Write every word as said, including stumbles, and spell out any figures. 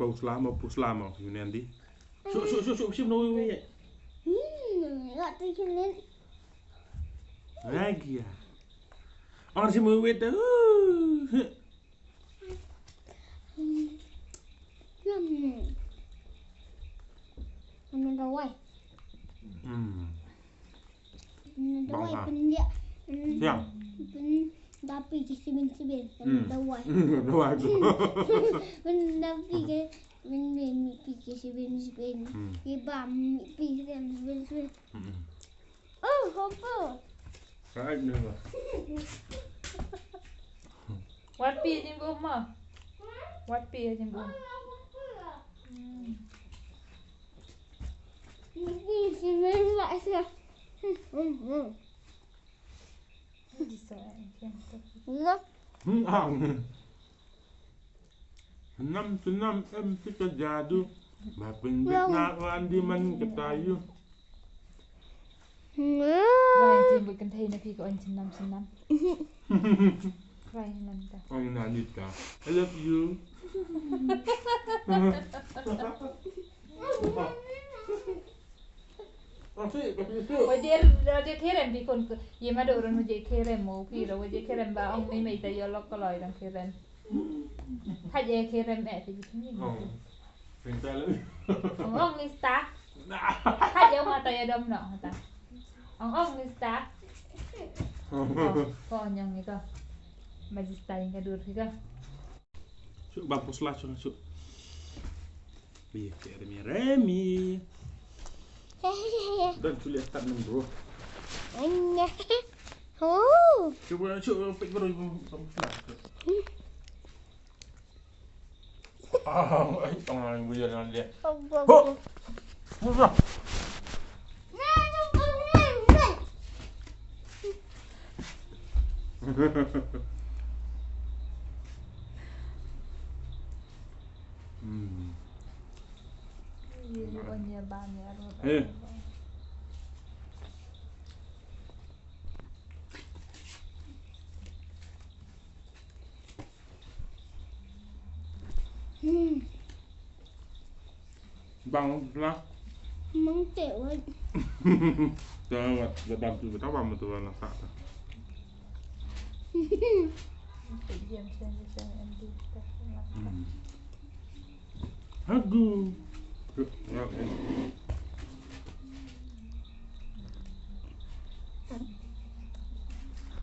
Pau slama, pau slama, yu nen di. Suk, suk, suk, suk, sim no wi. Hmm, got to kill it. Lagi ya. Orang sim wi tu. Hmm. Hmm. Mana dawai? Hmm. Pyndonkam. Pyndonkam. Siang. Pyndonkam ki sibin-sibin. Hmm. Pyndonkam. Pyndonkam tu. Pyndonkam ki, pyndonkam ki sibin-sibin. Hmm. Ki bam ki sibin-sibin. Hmm. Oh, hopo. Right, neighbor. Wat phi jingum ma. Wat phi jingum. Hmm. Hmm, ah. Nam tu nam em tu ka jadu. Ba pynbit na wan di man ka tayu. Wai, jin bui kynthei na phi ka on chin nam, chin nam. Wai, nam ta. Ong na nita. I love you. Waje, waje kherem phi khun, ye ma do ron waje kherem mo phi ro waje kherem ba ong ni mai ta yo lok ko loi dang kherem. Haje kherem eh ti ni. Oh. Pinta le. Ong ong ni sta. Haje ma ta yo dom no ta. Ong ong ni sta. Ko, ko nyong ni ko. Majista yang kadur phi ko. Suk bang pusla suk suk. Bi, cik Remi, Remi. Dan sulit start nang bro. Anya. Oh. Cuba suk pik bro bang pusla. Ah, ai tong nang bro nang dia. Ho. Pusla. Hmm. Ye, ye, on ye, ban ye, arwah, eh. Hmm. Bang lah. Mong te wat. Te wat, wat bang tu, wat bang tu, wat nak tak. Hmm. Hagu.